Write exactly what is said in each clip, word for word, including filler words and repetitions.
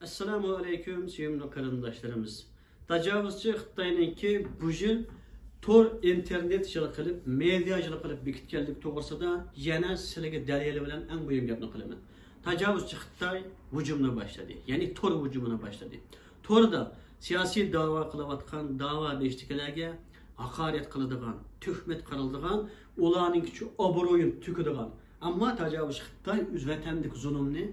ئەسسالامۇ ئەلەيكۇم، سۆيۈملۈك قېرىنداشلىرىمىز. تاجاۋۇزچى خىتاينىڭكى بۇ يىل تور ئىنتېرنېت يىلى قىلىپ، مېدىيا يىلى قىلىپ بېكىتكەنلىكى توغرىسىدا يەنە سىلەرگە دەلىلى بىلەن ئەڭ مۇھىم گەپنى قىلىمەن. تاجاۋۇزچى خىتاي ھۇجۇمنى باشلىدى، يەنى تور ھۇجۇمىنى باشلىدى. توردا سىياسىي داۋا قىلىۋاتقان داۋا بېشىدىكىلەرگە ھاقارەت قىلىدىغان، تۆھمەت قىلىدىغان، ئۇلارنىڭكىچە ئابرۇيىنى تۆكىدىغان، ئەمما تاجاۋۇزچى خىتاي ئۆز ۋەتەندىكى زۇلۇمنى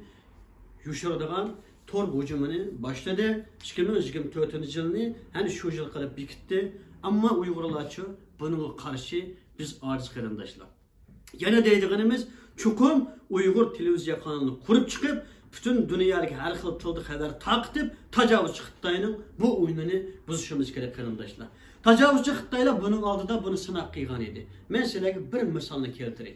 يوشۇرىدىغان تور ھۇجۇمىنى باشلىدى. ئىككى مىڭ يىگىرمە تۆتىنچى يىلنى ھەم شۇ يىل قىلىپ بېكىتتى. ئەمما ئۇيغۇرلارچۇ بۇنىڭغا قارشى بىز ئاجىز قېرىنداشلار. يەنە دەيدىغىنىمىز، چوقۇم ئۇيغۇر تېلېۋىزىيە قانىلىنى قۇرۇپ چىقىپ، پۈتۈن دۇنيادىكى ھەر خىل تىلدا خەۋەر تارقىتىپ، تاجاۋۇزچى خىتاينىڭ بۇ ئويۇنىنى بۇزۇشىمىز كېرەك قېرىنداشلار. تاجاۋۇزچى خىتايلار بۇنىڭ ئالدىدا بۇنى سىناق قىلغان ئىدى. مەن سىلەرگە بىر مىسالنى كەلتۈرەي.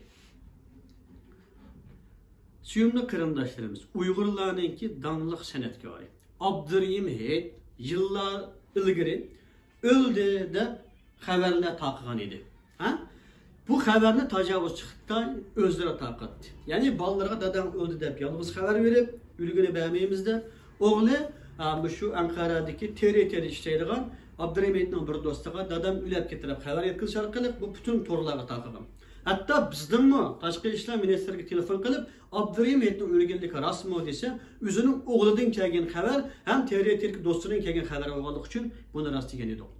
سۆيۈملۈك قېرىنداشلىرىمىز، ئۇيغۇرلارنىڭكى داڭلىق سەنئەتكارى ئابدۇرېھىم ھېيت يىللار ئىلگىرى ئۆلدى دەپ خەۋەرلەر تارقىغان ئىدى. ھە؟ بۇ خەۋەرنى تاجاۋۇزچى خىتاي ئۆزلىرى تارقاتتى. يەنى بالىلىرىغا داداڭ ئۆلدى دەپ يالغۇز خەۋەر بېرىپ، ئۆلگىنى بەرمەيمىز دەپ، ئوغلى، ئا، مۇشۇ ئەنقەرەدىكى تېررى تېررى ئىشلەيدىغان ئابدۇرېھىم ھېيتنىڭ بىر دوستىغا دادام ئۆلۈپ كەتتى دەپ خەۋەر يەتكۈزۈش ئارقىلىق بۇ پۈتۈن تورلارغا تارقىغان. ھەتتا بىزدىنمۇ تاشقى ئىشلار مىنىستىرىگە تېلېفون قىلىپ، ئابدۇرېھىم ھېيتنىڭ ئۆلگەنلىكى راستمۇ دېسە، ئۆزىنىڭ ئوغلىدىن كەلگەن خەۋەر ھەم تېررى تېررىدىكى دوستىدىن كەلگەن خەۋەر بولغانلىقى ئۈچۈن بۇنى راست دېگەن ئىدۇق.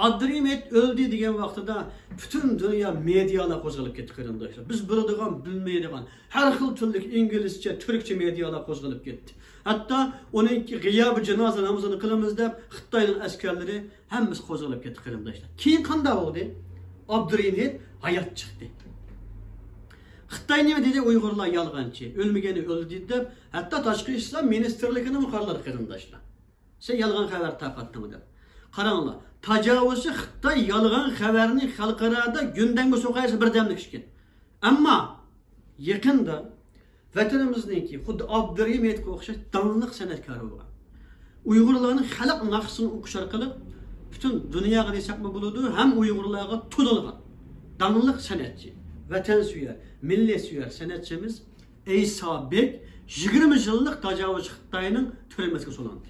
ئابدۇرېھىم ھېيت ئۆلدى دېگەن ۋاقتىدا پۈتۈن دۇنيا مېدىيالار قوزغىلىپ كەتتى، قېرىنداشلار. بىز بىلىدىغان، بىلمەيدىغان، ھەر خىل تۈرلۈك ئىنگلىزچە، تۈركچە مېدىيالار قوزغىلىپ كەتتى. ھەتتا ئۇنىڭكى غىيابى جانازا نامىزىنى قىلىمىز دەپ خىتاينىڭ ئەسكەرلىرى ھەممىسى قوزغىلىپ كەتتى، قېرىنداشلار. كېيىن قانداق بولدى؟ ئابدۇرېھىم ھېيت ھايات چىقتى. خىتاي نېمە دېدى؟ ئۇيغۇرلار يالغانچى، ئۆلمىگەننى ئۆلدى دېدى دەپ، ھەتتا تاشقى ئىشلار مىنىستىرلىكىنىمۇ قارىلىدى، قېرىنداشلار. سەن يالغان خەۋەر تارقاتتىڭ دەپ. قاراڭلار، تاجاۋۇزچى خىتاي يالغان خەۋەرنى خەلقئارادا گۈندەڭگە سوقايسا بىردەملىك ئىكەن. ئەمما يېقىندا ۋەتىنىمىزنىڭكى خۇددى ئابدۇرېھىم ھېيتقا ئوخشاش داڭلىق سەنئەتكارى بولغان، ئۇيغۇرلارنىڭ خەلق ناخشىسىنى ئوقۇش ئارقىلىق پۈتۈن دۇنياغا دېسەكمۇ بولىدۇ، ھەم ئۇيغۇرلارغا تونۇلغان داڭلىق سەنئەتچى، ۋەتەنسۆيەر، مىللەتسۆيەر سەنئەتچىمىز ئەيسا بېك يىگىرمە يىللىق تاجاۋۇزچى خىتاينىڭ تۈرمىسىگە سولاندى.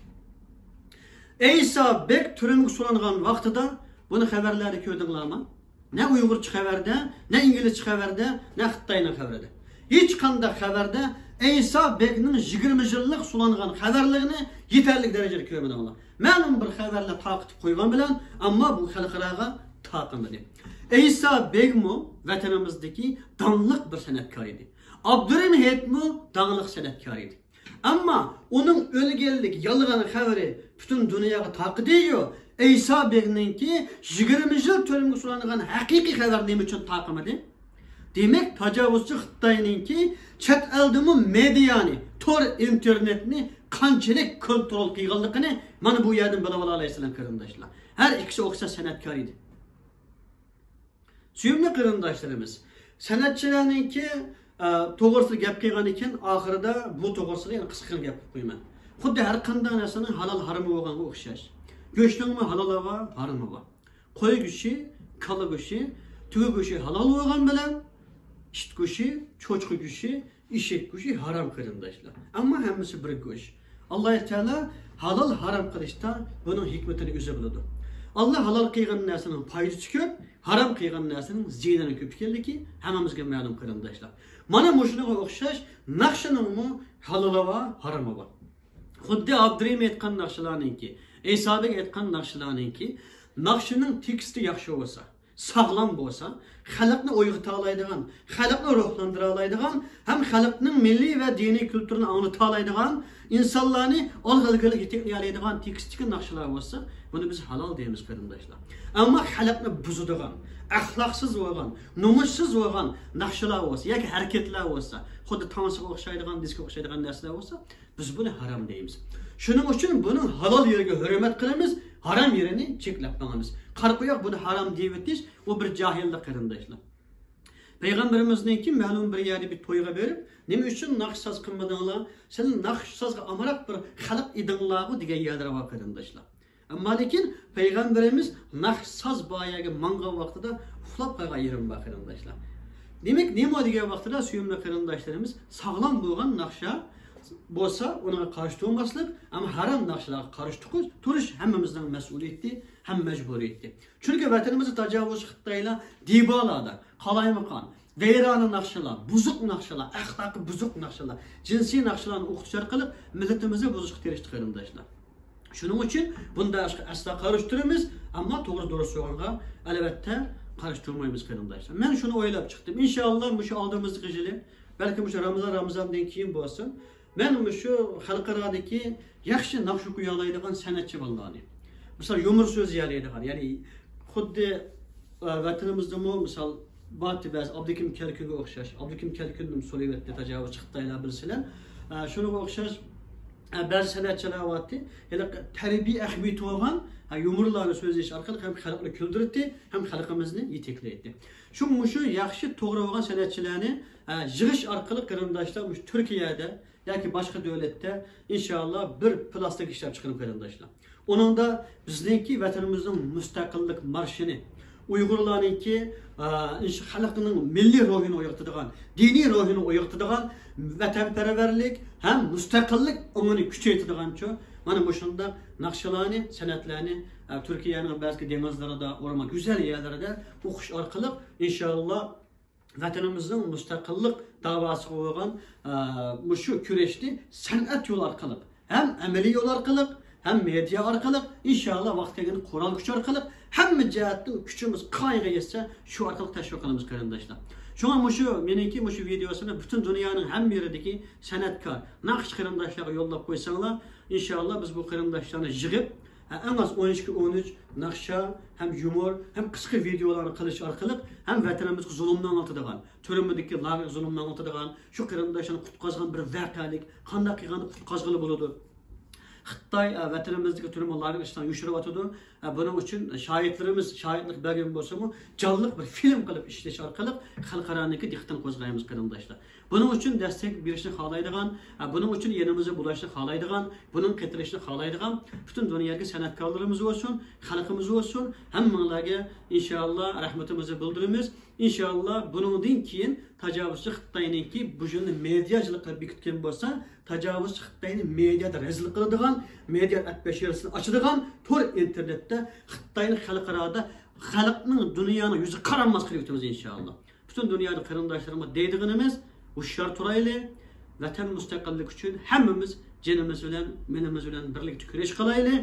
ئەيسا بېك تۈرمىگە سولانغان ۋاقتىدا، بۇنى خەۋەرلەردە كۆردۈڭلارمۇ؟ نە ئۇيغۇرچە خەۋەردە، نە ئىنگلىزچە خەۋەردە، نە خىتاينىڭ خەۋىرىدە. ھېچقانداق خەۋەردە ئەيسا بېكنىڭ يىگىرمە يىللىق سولانغان خەۋەرلىكىنى يېتەرلىك دەرىجىدە كۆرمىدىڭلار. مەلۇم بىر خەۋەرلەر تارقىتىپ قويغان بىلەن، ئەمما بۇ خەلقئاراغا تارقىمىدى. ئەيسا بېكمۇ ۋەتىنىمىزدىكى داڭلىق بىر سەنئەتكار ئىدى. ئابدۇرېھىم ھېيتمۇ داڭلىق سەنئەتكار ئىدى. ئەمما ئۇنىڭ ئۆلگەنلىك يالغان خەۋىرى پۈتۈن دۇنياغا تارقىدىيۇ، ئەيسا بېكنىڭكى يىگىرمە يىل تۈرمىگە سولانغان ھەقىقىي خەۋەر نېمە ئۈچۈن تارقىمىدى؟ دېمەك، تاجاۋۇزچى خىتاينىڭكى چەت ئەلدىمۇ مېدىيانى، تور، ئىنتېرنېتنى قانچىلىك كونترول قىلغانلىقىنى مانا بۇ يەردىن بىلىۋالالايسىلەر، قېرىنداشلار. ھەر ئىككىسى ئوخشاش سەنئەتكار ئىدى. سۆيۈملۈك قېرىنداشلىرىمىز، سەنئەتچىلەرنىڭكى، ئە، توغرىسىدا گەپ قىلغان ئىكەن، ئاخىرىدا بۇ توغرىسىدا يەنە قىسقىغىنە گەپ قىلىپ قويىمەن. خۇددى ھەر قانداق نەرسىنىڭ ھالال ھارىمى بولغانغا ئوخشاش. گۆشنىڭمۇ ھالالى بار، ھارىمى بار. قوي گۆشى، كالا گۆشى، تۆگە گۆشى ھالال بولغان بىلەن، ئىت گۆشى، چوشقا گۆشى، ئېشەك گۆشى ھارام، قېرىنداشلار. ئەمما ھەممىسى بىر گۆش. ئاللاھ تائالا ھالال ھارام قىلىشتا بۇنىڭ ھېكمىتىنى ئۆزى بىلىدۇ. ئاللاھ ھالال قىلغان نەرسىنىڭ پايدىسى كۆپ، ھارام قىلغان نەرسىنىڭ زىيىنىنىڭ كۆپ ئىكەنلىكى ھەممىمىزگە مەلۇم، قېرىنداشلار. مانا مۇشۇنىڭغا ئوخشاش ناخشىنىڭمۇ ھالىلى بار، ھارىمى بار. خۇددى ئابدۇرېھىم ئېيتقان ناخشىلارنىڭكى، ئەيسا بېك ئېيتقان ناخشىلارنىڭكى، ناخشىنىڭ تېكىستى ياخشى بولسا، ساغلام بولسا، خەلقنى ئويغىتالايدىغان، خەلقنى روھلاندۇرالايدىغان ھەم خەلقنىڭ مىللىي ۋە دىنىي كۈلتۈرىنى ئاڭلىتالايدىغان، ئىنسانلارنى ئالغا ئىلگىرىلىككە يېتەكلىيەلەيدىغان تېكىستتىكى ناخشىلار بولسا، بۇنى بىز ھالال دەيمىز، قېرىنداشلار. ئەمما خەلقنى بۇزىدىغان، ئەخلاقسىز بولغان، نومۇسسىز بولغان ناخشىلار بولسا ياكى ھەرىكەتلەر بولسا، خۇددى تانسىغا ئوخشايدىغان، دىسكوغا ئوخشايدىغان نەرسىلەر بولسا، بىز بۇنى ھارام دەيمىز. شۇنىڭ ئۈچۈن بۇنىڭ ھالال يېرىگە ھۆرمەت قىلىمىز، ھارام يېرىنى چەكلەپ ماڭىمىز. قارا قويۇق بۇنى ھارام دەيۋېتىش، ئۇ بىر جاھىللىق، قېرىنداشلار. پەيغەمبىرىمىزنىڭكى مەلۇم بىر يەردە بىر تويغا بېرىپ، نېمە ئۈچۈن ناخشا ساز قىلمىدىڭلار؟ سىلەر ناخشا سازغا ئامراق بىر خەلق ئىدىڭلارغۇ دېگەن يەرلىرى بار، قېرىنداشلار. ئەمما لېكىن پەيغەمبىرىمىز ناخشا ساز بار يەرگە ماڭغان ۋاقتىدا ئۇخلاپ قالغان يېرىم بار، قېرىنداشلار. دېمەك، نېمە دېگەن ۋاقتىدا، سۆيۈملۈك قېرىنداشلىرىمىز، ساغلام بولغان ناخشا، بولسا ئۇنىڭغا قارشى تۇرماسلىق، ئەمما ھارام ناخشىلارغا قارشى تۇرۇش، تۇرۇش ھەممىمىزنىڭ مەسئۇلىيىتى ھەم مەجبۇرىيىتى. چۈنكى ۋەتىنىمىزدە تاجاۋۇزچى خىتايلار دىبالادا، قالايمىقان، ۋەيرانە ناخشىلار، بۇزۇق ناخشىلار، ئەخلاقى بۇزۇق ناخشىلار، جىنسىي ناخشىلارنى ئوقۇتۇش ئارقىلىق مىللىتىمىزنى بۇزۇشقا تىرىشتى قېرىنداشلار. شۇنىڭ ئۈچۈن بۇنداق ئىشقا ئەسلا قارشى تۇرىمىز، ئەمما توغرا دۇرۇس بولغانغا ئەلۋەتتە قارشى تۇرمايمىز قېرىنداشلار. مەن شۇنى ئويلاپ چىقتىم. ئىنشاللا مۇشۇ ئالدىمىزدىكى يىلى، بەلكى مۇشۇ رامىزان، رامىزاندىن كېيىن بولسۇن، مەن مۇشۇ خەلقئارادىكى ياخشى ناخشا ئوينىيالايدىغان سەنئەتچى بالىلارنى، مىسال، يۇمۇر سۆزلىيەلەيدىغان، يەنى خۇددى، ئە، ۋەتىنىمىزدىمۇ، مىسال، بارتى بەزى ئابدۇكېرىم كەلكۈنگە ئوخشاش، ئابدۇكېرىم كەلكۈننىمۇ سولىۋەتتى تاجاۋۇزچى خىتايلار بىلىسىلەر. ئە، شۇنىڭغا ئوخشاش، ئە، بەزى سەنئەتچىلەر بارتى، ھېلىقى تەربىيە ئەھمىيىتى بولغان، ئە، يۇمۇرلارنى سۆزلىشى ئارقىلىق ھەم خەلقنى كۈلدۈرتتى، ھەم خەلقىمىزنى يېتەكلەيتتى. شۇ مۇشۇ ياخشى توغرا بولغان سەنئەتچىلەرنى، ئە، يىغىش ئارقىلىق قېرىنداشلار مۇشۇ تۈركىيەدە ياكى باشقا دۆلەتتە ئىنشاللا بىر پىلاستىنكا ئىشلەپ چىقىرىمىز قېرىنداشلار. ئۇنىڭدا بىزنىڭكى ۋەتىنىمىزنىڭ مۇستەقىللىق مارشىنى، ئۇيغۇرلارنىڭكى، ئا، خەلقنىڭ مىللىي روھىنى ئويغىتىدىغان، دىنىي روھىنى ئويغىتىدىغان، ۋەتەنپەرۋەرلىك ھەم مۇستەقىللىق ئېڭىنى كۈچەيتىدىغانچۇ، مانا مۇشۇنداق ناخشىلارنى، سەنئەتلەرنى، ئا، تۈركىيەنىڭ بەزى دېڭىزلىرىدا، ئورمان، گۈزەل يەرلىرىدە ئوقۇش ئارقىلىق ئىنشاللا ۋەتىنىمىزنىڭ مۇستەقىللىق داۋاسىغا بولغان، ئە، مۇشۇ كۈرەشنى سەنئەت يولى ئارقىلىق، ھەم ئەمەلىي يول ئارقىلىق، ھەم مېدىيا ئارقىلىق، ئىنشاللا ۋاقتى كەلگەندە قورال كۈچ ئارقىلىق، ھەممە جەھەتتىن كۈچىمىز قايىغا يەتسە، شۇ ئارقىلىق تەشۋىق قىلىمىز قېرىنداشلار. شۇڭا مۇشۇ مېنىڭكى مۇشۇ ۋىدېيوسىنى پۈتۈن دۇنيانىڭ ھەممە يېرىدىكى سەنئەتكار، ناخشىچى قېرىنداشلارغا يوللاپ قويساڭلار، ئىنشاللا بىز بۇ قېرىنداشلارنى يىغىپ، ئەڭ ئاز ئون ئىككى، ئون ئۈچ ناخشا ھەم يۇمۇر ھەم قىسقا ۋىدېئولارنى قىلىش ئارقىلىق ھەم ۋەتىنىمىزگە زۇلۇمنى ئاڭلىتىدىغان، تۈرمىدىكى لاگېر زۇلۇمنى ئاڭلىتىدىغان، شۇ قېرىنداشلارنى قۇتقازغان بىر ۋەقەلىك، قانداق قىلغاندا قۇتقازغىلى بولىدۇ؟ خىتاي، ئە، ۋەتىنىمىزدىكى تۈرمە لاگېر ئىچىدىن يوشۇرۇۋاتىدۇ. ئە، بۇنىڭ ئۈچۈن شاھىتلىرىمىز شاھىتلىق بەرگەن بولسىمۇ، جانلىق بىر فىلىم قىلىپ ئىشلەش ئارقىلىق خەلقئارانىڭكى دىققىتىنى قوزغايمىز قېرىنداشلار. بۇنىڭ ئۈچۈن دەستەك بېرىشنى خالايدىغان، ھە، بۇنىڭ ئۈچۈن يېنىمىزدا بولۇشنى خالايدىغان، بۇنىڭغا قېتىلىشنى خالايدىغان پۈتۈن دۇنيادىكى سەنئەتكارلىرىمىز بولسۇن، خەلقىمىز بولسۇن، ھەممىڭلارغا ئىنشاللا رەھمىتىمىزنى بىلدۈرىمىز. ئىنشاللا بۇنىڭدىن كېيىن تاجاۋۇزچى خىتاينىڭكى بۇ يىلنى مېدىياچىلىققا بېكىتكەن بولسا، تاجاۋۇزچى خىتاينى مېدىيادا رەزىل قىلىدىغان، مېدىيا ئەتبەشىرىسىنى ئاچىدىغان، تور ئىنتېرنېتتا خىتاينى خەلقئارادا خەلقنىڭ، دۇنيانىڭ يۈزىگە قارانماس قىلىۋېتىمىز ئىنشاللا. پۈتۈن دۇنيادا قېرىنداشلىرىمغا دەيدىغىنىمىز، ھوشيار تۇرايلى، ۋەتەن مۇستەقىللىكى ئۈچۈن ھەممىمىز جېنىمىز بىلەن، مېلىمىز بىلەن بىرلىكتە كۈرەش قىلايلى.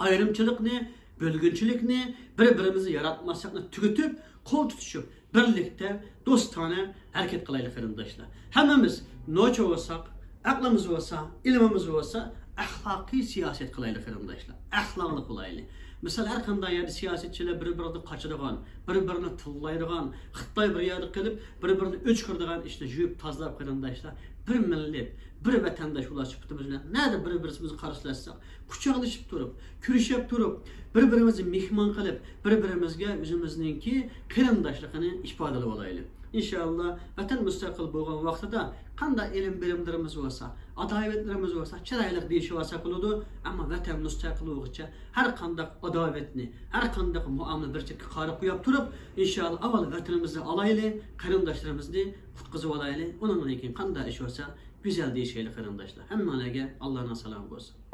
ئايرىمچىلىقنى، بۆلگۈنچىلىكنى، بىر-بىرىمىزنى ياراتماسلىقنى تۈگىتىپ، قول تۇتۇشۇپ، بىرلىكتە دوستانە ھەرىكەت قىلايلى قېرىنداشلار. ھەممىمىز نوچى بولساق، ئەقلىمىز بولسا، ئىلمىمىز بولسا، ئەخلاقىي سىياسەت قىلايلى قېرىنداشلار. ئەخلاقلىق بولايلى. مىسال، ھەر قانداق يەردە سىياسەتچىلەر بىر-بىرىدىن قاچىدىغان، بىر-بىرىنى تىللايدىغان، خىتاي بىر يەردە قىلىپ، بىر-بىرىنى ئۆچ كىرىدىغان ئىشنى يۇيۇپ تازىلاپ قېرىنداشلار، بىر مىللەت، بىر ۋەتەنداش بولار سۈپىتىمىز بىلەن نەدە بىر-بىرىمىزگە قارشىلاشساق، قۇچاقلىشىپ تۇرۇپ، كۈرىشىپ تۇرۇپ، بىر-بىرىمىزنى مېھمان قىلىپ، بىر-بىرىمىزگە ئۆزىمىزنىڭكى قېرىنداشلىقىنى ئىپادىلىۋالايلى. ئىنشاللا، ۋەتەن مۇستەقىل بولغان ۋاقتىدا قانداق ئىلىم بېرىملىرىمىز بولسا، ئاداۋەتلىرىمىز بولسا، چىرايلىق دېيىشىۋالساق بولىدۇ. ئەمما ۋەتەن مۇستەقىل بولغۇچە ھەر قانداق ئاداۋەتنى، ھەر قانداق مۇئامىلە بىر چەتكە قايرىپ قويۇپ تۇرۇپ، ئىنشاللا، ئاۋۋال ۋەتىنىمىزنى ئالايلى، قېرىنداشلىرىمىزنى قۇتقۇزۇۋالايلى. ئۇنىڭدىن كېيىن قانداق ئىش بولسا، گۈزەل دېيىشەيلى قېرىنداشلار. ھەممىڭلارگە ئاللانىڭ سالامى بولسۇن.